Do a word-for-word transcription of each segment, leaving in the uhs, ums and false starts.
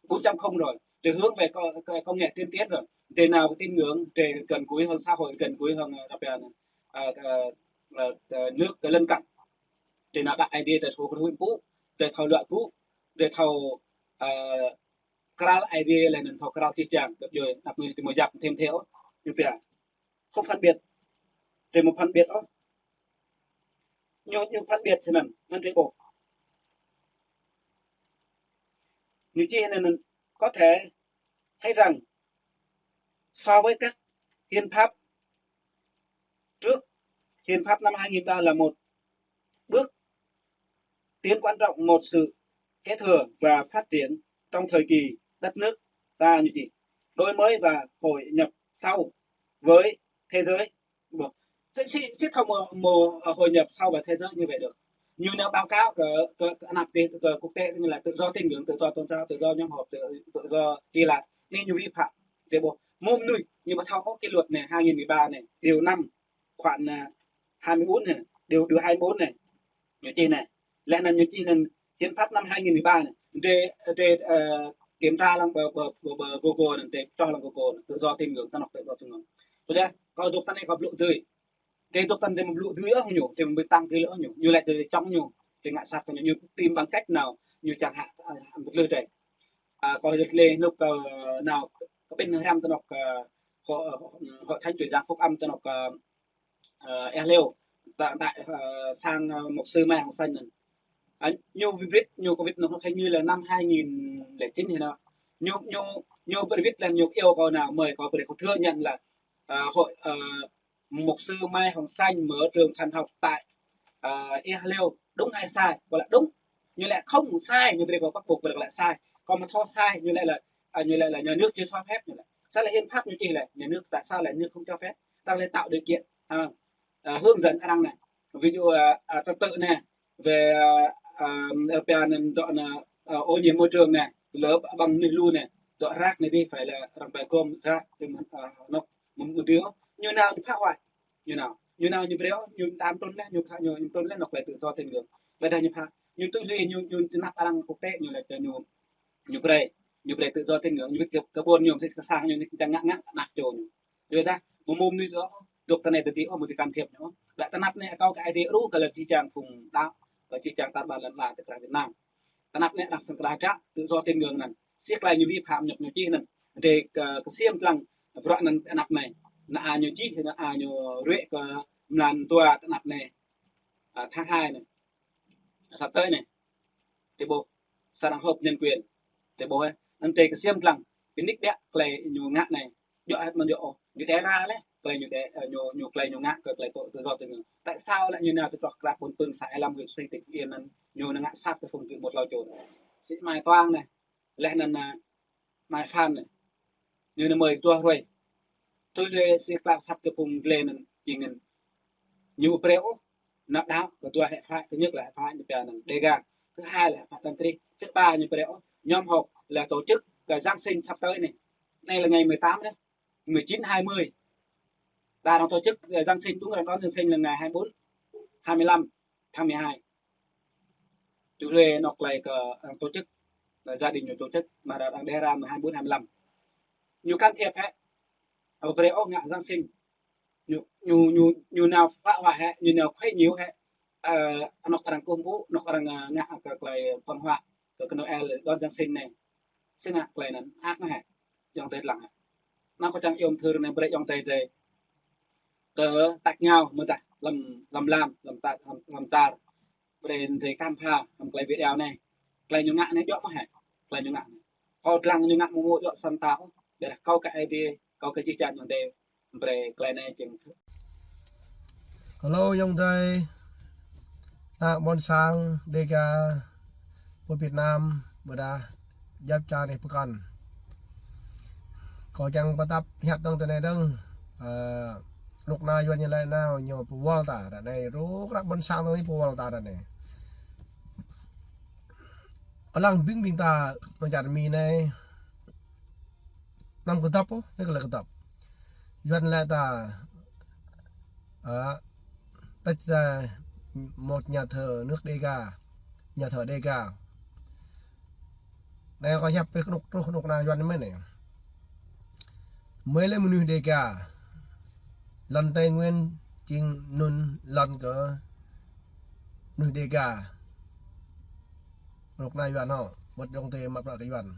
bốn chấm không rồi, để hướng về co-, co-, công nghệ tiên tiến rồi. Để nào có tín ngưỡng, để gần gũi hơn xã hội, gần gũi hơn, ờ, đặc biệt là, ờ, ờ, ờ, ờ, nước, ờ, lân cận. Để nào đặt idea để thuộc huyện cũ, để thầu loại cũ, để thầu, ờ, kral idea là nên thầu kral chi chăng, được rồi, đặc biệt thì mà dập thêm theo, như vậy. Không phân biệt, để mà phân biệt, ơ. Ñu, ñu phân biệt thế này, nên thế bộ. Ñu chỉ nên có thể thấy rằng so với các hiến pháp trước, hiến pháp năm hai nghìn ba là một bước tiến quan trọng, một sự kế thừa và phát triển trong thời kỳ đất nước ta như chỉ đổi mới và hội nhập sâu với thế giới. Bộ. Thế thì, thế không mà, mà, ờ, hội nhập sâu vào thế giới như vậy được. Ñu nao báo cáo kơ, kơ, kơ anăp ti, kơ quốc tế, như là tự do tín ngưỡng, tự do tôn giáo, tự do nhóm họp, tự, tự do đi lại. Nên ñu vi phạm. Thế bộ, mơ̆ng anai, ñu mà thâo có cái luật này, hai nghìn mười ba này, điều năm, khoản, à, hai mươi bốn này, điều, điều hai mươi bốn này. Ñu chỉ này. Lẽ nên ñu chỉ nên hiến pháp năm hai nghìn mười ba này. Để, để, ờ, kiểm tra lăng bơ, bơ, bơ, bơ Google này, để cho lăng Google này, tự do tín ngưỡng, ta nộp tự do tín ngưỡng. Sudah, kâo dŏ ta anai kâo blŭ dưi. Tê dŏ ta anai mă blŭ dưi ôh ñu, tê mă tăng dưi ôh ñu. Ñu lĕ tê čŏng ñu, tê ngă sat kơ ñu, ñu tìm bằng cách nào, ñu čang hă, à, một lượt đây. À, kâo lĕ lĕ nộp kơ nao, kơ bên hriăm ta nộp kơ, hội, hội thánh Chúa Giáng Phúc Âm ta nộp kơ, ờ, Ea Lêu, ta, ta, ờ, sang, ờ, mục sư Mai Hồng Xanh này. À, ñu viết, ñu có viết nó hình như là năm hai nghìn lẻ chín thì nó. Ñu, ñu, ñu viết là ñu yêu cầu nào mời có, có thể có thừa nhận là, ờ, hội, ờ, mục sư Mai Hồng Xanh mở trường thần học tại, ờ, Ea Lêu, đúng hay sai? Gọi là đúng. Ñu lĕ không sai, ñu brơi kơ bắt buộc phải là sai. Còn mà thô sai, ñu lĕ là, à, ñu lĕ là nhà nước chưa cho phép, ñu lĕ. Sao là hiến pháp ñu chỉ là nhà nước, tại sao là nhà nước không cho phép? Ta lĕ tạo điều kiện, à, à, hướng dẫn arăng này. Ví dụ, à, à, trật tự này, về, à, à, pia anŭn dŏ anŭn, à, ô nhiễm môi trường này, lơ băng nư lu này, dŏ rác này đi phải là arăng phải gom rác, thì mình, à, nó, mình, mình đưa, như nào thì phá hoại. Ñu nao, ñu nao ñu brơi, ñu tam trun lĕ, ñu kha ñu, ñu trun lĕ, nŏk lĕ tự do tín ngưỡng. Ƀơi dah ñu pha, ñu tui lui, ñu, ñu năp arăng quốc tế, ñu lĕ ñu, ñu brơi, ñu brơi tự do tín ngưỡng, ñu kơ, kơ ƀôn ñu, kơ sang ñu, ñu čang ngă ngă, năp čô ñu. Ƀơi dah, mơ̆ng mơ̆ng ñu dŏ, dŏ ta anai tơdi, ơ, mơ̆ ti can thiệp ñu. Ƀơi ta anăp anai, kâo kơ ai đi, ru kơ lĕ či čang phung đaŏ, kơ či čang tar ƀar lăn ala tơ krah Việt Nam. Ta anăp anai, arăng sang kơ dah, tự do tín ngưỡng anŭn. Sĭt tơlơi ñu vi phạm ñu, ñu čih anŭn. Để kơ, kơ ksiêm lăng, bruă anŭn ta anăp anai. Anai ñu čih, anai ñu ruai kơ mlan dua ta anăp anai. À, tháng hai anai. Sắp tới anai. Tê ƀuh. Sơrăng họp nhân quyền. Tê ƀuh, ơ. Anŭn tê kơ ksiêm lăng. Pơnik biă tơlơi ñu ngă anai. Djơ̆ hĕt mơ̆n djơ̆ ôh. Ñu đe ra lĕ. Tơlơi ñu đe, ơ, ñu, ñu tơlơi ñu ngă kơ tơlơi tŏ, tự do tín ngưỡng. Tại sao lĕ ñu nao tơdruă krah ƀôn pưng xã Ea Lâm, huyện Sông Hinh, tỉnh Phú Yên anŭn, ñu nao ngă sat kơ phung gơ̆ một lô čô. Sĭt Mai Toang anai. Lĕ anŭn, à, Mai Phan anai. Ñu nao mơi tuah ruai. Tui lui sĭt klă sat kơ phung glĕ anŭn, jing anŭn. Ñu brơi ôh, năp đaŏ, kơ dua hĕ phải, thứ nhất là hĕ phải ñu pia anŭn Đêga. Thứ hai là hĕ phải Tăng Tri. Thứ ba ñu brơi ôh, nhóm họp là tổ chức kơ Giáng sinh sắp tới anai. Anai là ngày mười tám đấy. Mười chín, hai mươi. Ta đang tổ chức, ờ, Giáng sinh, đúng rồi, đón Giáng sinh là ngày hai mươi bốn, hai mươi lăm tháng mười hai. Tui lui nŏk lĕ kơ, ờ, tổ chức, là gia đình ñu tổ chức, mà đang, đang đề ra mười hai, bốn, hai mươi lăm. Ñu can thiệp hĕ. Ơ, brơi ôh ngă Giáng sinh. Ñu, ñu, ñu, ñu nao phá hoại hĕ, ñu nao khuấy nhiễu hĕ. Ơ, nŏk arăng kơkuh pơpŭ, nŏk arăng, ơ, ngă kơ tơlơi văn hóa, kơ, kơ Noel, đón Giáng sinh anai. Sĭt ngă tơlơi anŭn, ăt anai hĕ. Ayŏng adơi lăng hĕ. Anŭn kâo čang iâu mơthưr anai brơi ayŏng adơi adơi. Kơ tač rơngiao mơ̆ dah, lăm, lăm lam, lăm ta, lăm, lăm tar. Brơi adơi khám phá, lăm tơlơi video anai. Tơlơi ñu ngă anai djơ̆ mơ̆ hĕ. Tơlơi ñu ngă anai. Kâo lăng ñu ngă mơ̆ mơ̆ djơ̆ săn tao. Ƀiădah kâo kơ ai đi, kâo kơ či čang ñu adơi. Brơi tơlơi anai jing. Hello, ayŏng adơi. Ană ƀôn sang Đêga, pơ Việt Nam, ƀôdah djăp čar anih pơkŏn. Kâo čang pơtăp hiăp dơ̆ng tơ anai dơ̆ng. Ơ, rŭk nao Yuan ñu lĕ nao, ñu pơwăl ta, ră anai rŭk ră ƀôn sang dơ̆ng anai pơwăl ta ră anai. Kơ lăng ƀing ƀing ta, mơ̆ng čar Mi anai, anăm kơdŏp ôh, anai kơ lĕ kơdŏp. Yuan lĕ ta, à, ta chỉ là một nhà thờ nước Đêga, nhà thờ Đêga. Anai kâo hiăp pơ kơnuk truh kơnuk kơna Yuan mơ̆n anai. Mơi lĕ mơnuih Dega. Lŏn Tây Nguyên jing anŭn lŏn kơ mơnuih Dega. Kơnuk kơna Yuan hŏ, wơ̆t ayŏng adơi mă bruă kơ Yuan.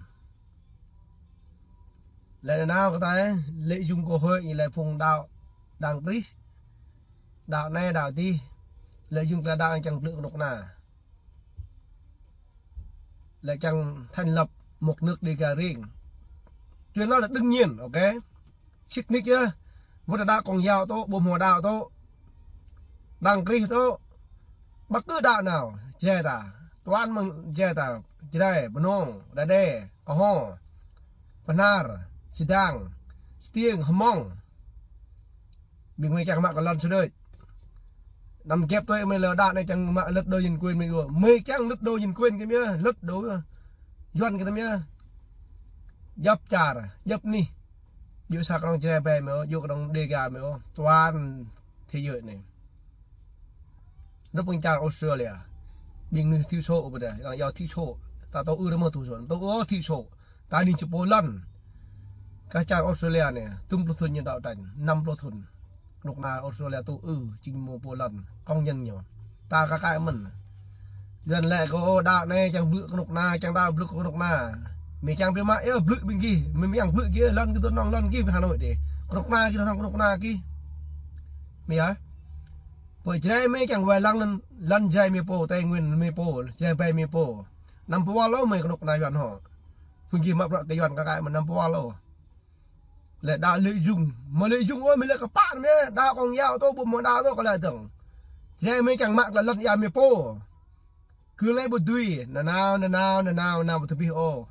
Lĕ nanao kơ ta, lợi dụng cơ hội, lĕ phung đaŏ Đảng Krist, đaŏ anai đaŏ adih, lợi dụng tơlơi đaŏ čang blư̆ kơnuk kơna. Lĕ čang thành lập một nước Dega riêng. Chuyện đó là đương nhiên, ok? Sĭt nik yơh. Wơ̆t đaŏ Công giáo tŏ, ƀu hmâo đaŏ tŏ, Đảng Krist tŏ, bất cứ đaŏ nào, Jrai ta, Tuan mơ̆ng Jrai ta, Jrai, Bơnông, Đađê, Kơho, Bahnar, Sêdang, Stiêng, Hmông. Ƀing mơi čang mă kơ lŏn sơđơi. Năm kĕp tui mơi lĕ đaŏ anai čang mă lật đổ nhân quyền mơi đua. Mơi čang lật đổ nhân quyền kơ mơi, lật đổ Yuan kơ mơi. Djŏp čar, djŏp anih. Yua sa kơnơ̆ng Jrai ƀai mơi, yua kơnơ̆ng Dega mơi, toàn thế giới anai. Rơ̆p pơng čar Australia. Ƀing mơi thiểu số ƀơi adih, arăng yua thiểu số. Ta tŏ ư rơmơ̆ thiểu số, tŏ ư thiểu số. Ta anih či pô lŏn. Kơ čar Australia anai, tơm pluh thŭn ñu đaŏ tañ, năm pluh thŭn. Kơnuk kơna Australia tŏ ư, jing mơ̆ pô lŏn, công nhân ñu. Ta kơ kaĭ mơ̆n. Yuan lĕ kơ đaŏ anai čang blư̆ kơnuk kơna, čang đaŏ blư̆ kơnuk kơna. Mơi čang pơmă, yơh, blư̆ ƀing gih, mơi, mơi čang blư̆ gih, lŏn gih tŏ nong lŏn gih, pơ Hà Nội dih. Kơnuk kơna gih tŏ nong kơnuk kơna gih. Mơi yơh. Pơ Jrai mơi čang wai lăng lŏn, lŏn Jrai mơi pô, Tây Nguyên mơi pô, Jrai ƀai mơi pô. Năm pơ wơl ôh mơi kơnuk kơna Yuan hŏ. Phung gih mă bruă kơ Yuan kơ kaĭ mơ̆n năm pơ wơl ôh. Lĕ đaŏ lợi dụng, mơi lợi dụng ôh, mơi lĕ kơpă mơi, đaŏ Công giáo tŏ, ƀu hmâo đaŏ tŏ, kơ lĕ dơ̆ng. Jrai mơi čang mă kơ lŏn ia mơi pô. Kơ lĕ ƀu dưi, nanao, nanao, nanao, nanao ƀu tơbih ôh.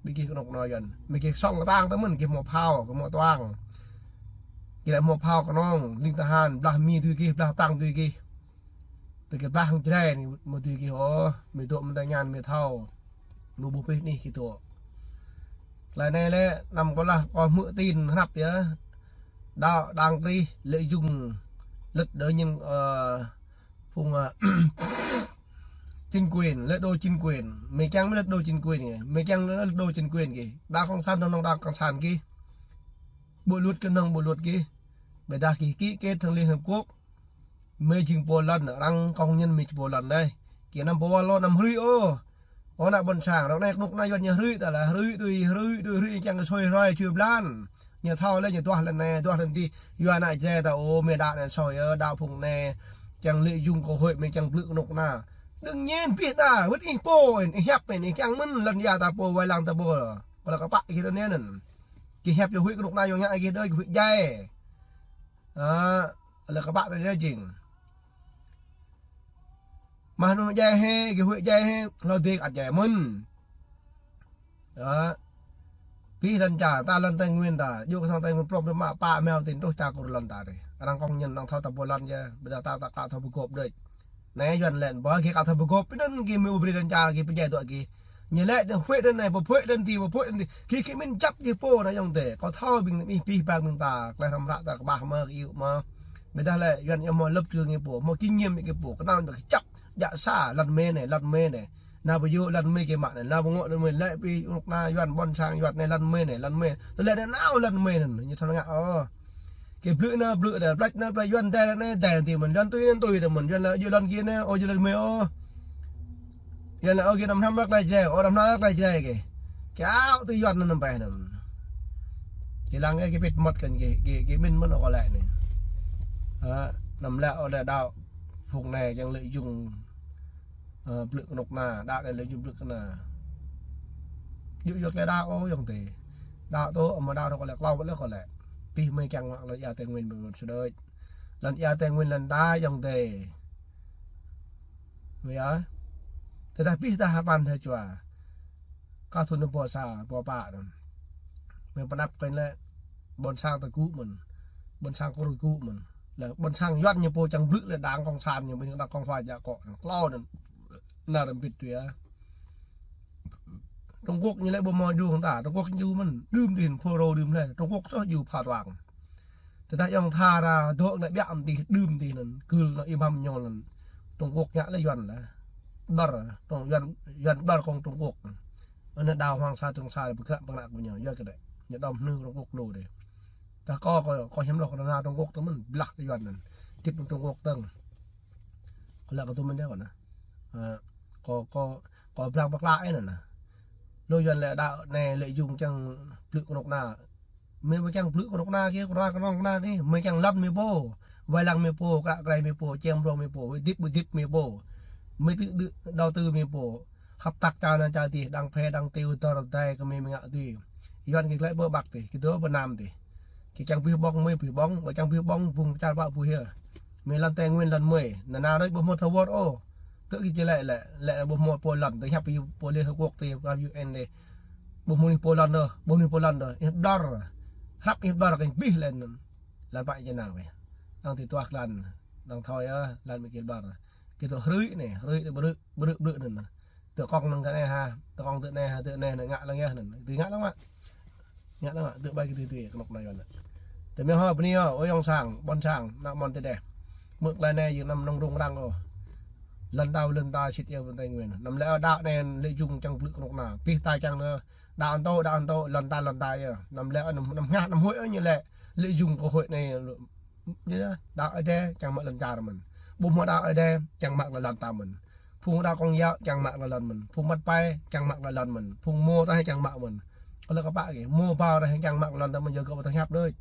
Ƀing gih kơnuk kơna Yuan. Mơi gih sŏng kơtang tơ mơ̆n, gih hmâo phao, gih hmâo tuang. Gih lĕ hmâo phao kơnơ̆ng, ling tơhan, blah Mi dưi gih, blah Prăng dưi gih. Tơ gih blah hăng Jrai anai mơ̆ dưi gih ôh, mơi dŏ mơ̆ng tơngan mơi thâo. Lu ƀuh pih anih gih dŏ. Tơlơi anai lĕ, năm kơ lah kơ hmư̆ tin hrăp yơh. Đaŏ Đảng Krist lợi dụng lật đổ nhân, ơ, phung, ơ, chính quyền, lật đổ chính quyền. Mơi čang mơi lật đổ chính quyền kơ. Mơi čang lật đổ chính quyền kơ. Đaŏ Cộng sản tŏ nong đaŏ Cộng sản kơ. Bộ luật kơ nong bộ luật kơ. Ƀiădah gih ký kết hăng Liên Hợp Quốc. Mơi jing pô lŏn, arăng công nhân mơi či pô lŏn dih. Gih năm pô wơl ôh, năm hrư̆i ôh. Ơ ană ƀôn sang, rŏng anai kơnuk kơna Yuan ñu hrư̆i ta lĕ, hrư̆i tui, hrư̆i tui, hrư̆i čang kơ sui hrơi čui blan. Ñu thâo lĕ ñu duah lŏn anai, duah lŏn adih. Yua ană Jrai ta ôh, mơi đaŏ anai sui yơh, đaŏ phung anai. Čang lợi dụng cơ hội mơi čang blư̆ kơnuk kơna. Đương nhiên pih ta, wơ̆t ih pô, ih hiăp, ih čang mơ̆n lŏn ia ta pô, wai lăng ta pô. Kơ lĕ kơpă gih tơ anai anŭn. Gih hiăp yơh huĭ kơnuk kơna Yuan ngă gih đơi, gih huĭ djai. Ơ, lĕ kơpă ta djai jing. Mah anŭn djai hĭ, gih huĭ djai hĭ, hlâo dêh ăt djai mơ̆n. Ơ. Pih lŏn čar, ta lŏn Tây Nguyên ta, yua kơ sang Tây Nguyên prŏng pơmă pă meo tin truh čar kơ lŏn ta dih. Arăng công nhân arăng thâo ta pô lŏn yơh, ƀiădah ta, ta ka thâo pơgop đôč. Anai Yuan lĕ, ƀơi gih ka thâo pơgop, pih anŭn gih mơi ƀu brơi lŏn čar gih pơdjai dŏ gih. Ñu lĕ dơ̆ng phuĭ dơ̆ng anai, pơphuĭ dơ̆ng adih, pơphuĭ dơ̆ng adih. Gih kơ min čăp gih pô anai ayŏng adơi. Kâo thâo ƀing anai pih pah ƀing ta, tơlơi hrăm hră ta kơƀah mơ̆ kơ iâu mơ̆. Ƀiădah lĕ Yuan ñu hmâo lớp trường ñu pô, hmâo kinh nghiệm ñu pô, kơnăl ƀing čăp, jak sa, lŏn mơi anai, lŏn mơi anai. Nao ƀu yua lŏn mơi gih mă anai, nao ƀu ngŏ lŏn mơi, lĕ pih kơnuk kơna Yuan, ƀôn sang Yuan anai lŏn mơi anai, lŏn mơi. Tơlơi anai nao lŏn mơi anai, ñu thâo ngă ôh. Gih blư̆ anai, blư̆ adih, plĕč anai, plĕč Yuan, dai anai, dai adih mơ̆n, Yuan tui anai, tui adih mơ̆n, Yuan lĕ yua lŏn gih anai, ôh yua lŏn mơi ôh. Yuan lĕ ôh gih năm hrăm mă tơlơi Jrai, ôh năm hrăm mă tơlơi Jrai gih. Gih aŏ tui Yuan anŭn năm pĕ anŭn. Gih lăng gih pĭt mơmŏt kơ gih, gih, gih min mơ̆n ôh kơ lĕ anai. Hă, năm lĕ ôh lĕ đaŏ phung anai čang lợi dụng, ơ, blư̆ kơnuk kơna, đaŏ anai lợi dụng blư̆ kơna. Yua yua kơ lĕ đaŏ ôh ayŏng adơi. Đaŏ tŏ, amăng đaŏ tŏ kơ lĕ, klâo ƀơi lĕ kơ lĕ. Pih mơi čang mă lŏn ia Tây Nguyên ƀơi anŭn sơđơi. Lŏn ia Tây Nguyên lŏn ta ayŏng adơi. Mơi yơh. Tơdah pih ta hơpăn hơjua. Kơ thun anai pô sa, pô pă anŭn. Mơi pơanăp kơ anai lĕ ƀôn sang ta gŭ mơ̆n. Ƀôn sang Kur gŭ mơ̆n. Lĕ ƀôn sang Yuan ñu pô čang blư̆ lĕ đảng cộng sản ñu, ƀing đảng cộng hòa jak kŏ. Klâo anŭn. Nao rơmbit tui yơh. Trung Quốc ñu lĕ ƀu hmâo djru hăng ta, Trung Quốc djru mơ̆n, đưm adih phô rô đưm lĕ, Trung Quốc soh djru phao tuang. Tơdah ayŏng tha ra dŏ anai ƀiă adih đưm adih anŭn, kơl anŭn ih băm ñu anŭn. Trung Quốc ngă lĕ Yuan lĕ. Đơr, Trung, Yuan, Yuan đơr kông Trung Quốc. Anai đao Hoàng Sa Trường Sa pơkră pơkră kơ ñu, yua kơ đĕ. Ñu đom hnu Trung Quốc lu đĕ. Tah kâo, kâo, kâo hiam hloh kơ ană Trung Quốc tơ mơ̆n, blah tơ Yuan anŭn. Tip Trung Quốc tơ̆ng. Kâo lăi kơ tơ mơ̆n đĕ kâo anai. Ơ, kâo, kâo, kâo blah pơklă ih anŭn. Lu Yuan lĕ đaŏ anai lĕ jung čang plư kơnuk kơna. Mơi ƀu čang plư kơnuk kơna kơ, kơnuk kơna kơ. Mơi čang lŏn mơi pô. Wai lăng mơi pô, kră krai mơi pô, čem rong mơi pô, wai dip, wai dip mơi pô. Mơi tŭ đu, đầu tư mơi pô. Hợp tác čar anai čar adih, đang phe, đang tiu, dơr, dai, kơ mơi mơi ngă adih. Yuan kơ glaĭ ƀơi Bắc adih, kơ dŏ ƀơi Nam adih. Kơ čang pih ƀong, mơi pih ƀong, ƀu čang pih ƀong, bung čar ƀă pui hia. Mơi lŏn Tây Nguyên lŏn mơi, nanao đôč ƀu hmâo thâo wơr ôh. Tơ kơ či lĕ, lĕ, lĕ ƀu hmâo pô lŏn, tơ hiăp pô Liên Hợp Quốc adih, pơ U N adih. Ƀu hmâo nih pô lŏn đôč, ƀu hmâo nih pô lŏn đôč. Ih dơr, hrăp ih dơr kơ pih lĕ anŭn. Lŏn pă či nao weh. Đang ti tuah lŏn, đang thâo yơh, lŏn mơi kơ dơr. Kơ tŭ hrư̆ anai, hrư̆ anai ƀrư̆, ƀrư̆, ƀrư̆ anŭn. Tơ kông năng kơ anai ha, tơ kông tơ anai ha, tơ anai anŭn ngă lăng yơh anŭn. Tui ngă lăng mă. Ngă lăng mă, tơ ƀai kơ tui tui kơnuk kơna Yuan anŭn. Tơ mơ̆ hŏ bơni hŏ, ơ ayŏng sang, ƀôn sang, ană mơnuih tơdeh. Mơ̆ng tơlơi anai jing anăm nong rŭng răng ôh. Lŏn ta, lŏn ta sĭt yơh ƀơi Tây Nguyên. Anăm lĕ đaŏ anai lĕ jung čang plư kơnuk kơna. Pih ta čang anŭn, đaŏ anŭn tơ, đaŏ anŭn tơ, lŏn ta, lŏn ta yơh. Anăm lĕ anăm, anăm hngah, anăm huĭ ôh ñu lĕ. Lĕ jung kơ huĭ anai. Yơh, đaŏ Ơi Adai, čang mă lŏn čar mơ̆n. Ƀu hmâo đaŏ Ơi Adai, čang mă lŏn ta mơ̆n. Phung đaŏ Công giáo, čang mă lŏn mơ̆n. Phung măt pai, čang mă lŏn mơ̆n. Phung mơ̆ ta čang mă mơ̆n. Kơ lĕ kơ pă kơ, mơ̆ ƀâo ta čang mă lŏn ta mơ̆n, yua kơ ƀu tơñap đôč.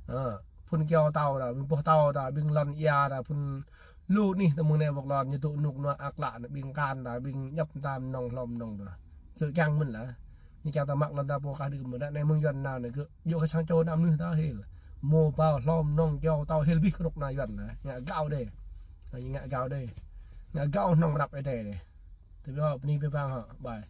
Ơ, phun kyâo tao đa, ƀing boh tao đa, ƀing lŏn ia đa, phun lu anih tơ mơ̆ng anai ƀơi lŏn, ñu tŭ nuk nua ak lă, ƀing kan đa, ƀing djŏp tam nong hlom nong đa. Kơ kiăng mơ̆n lah. Ñu kiăng ta mă lŏn ta pô kah đưm mơ̆n. Đa anai mơ̆ng Yuan nao anai kơ yua kơ sang čô ană mơnuih ta hil. Mơ̆ ƀâo hlom nong kyâo tao hil bih kơnuk kơna Yuan lah. Ngă gao đơi. Ngă gao đơi. Ngă gao nong mơnăp Ơi Adai đơi. Tơ ƀiă bơni pơpang hŏ. Bye.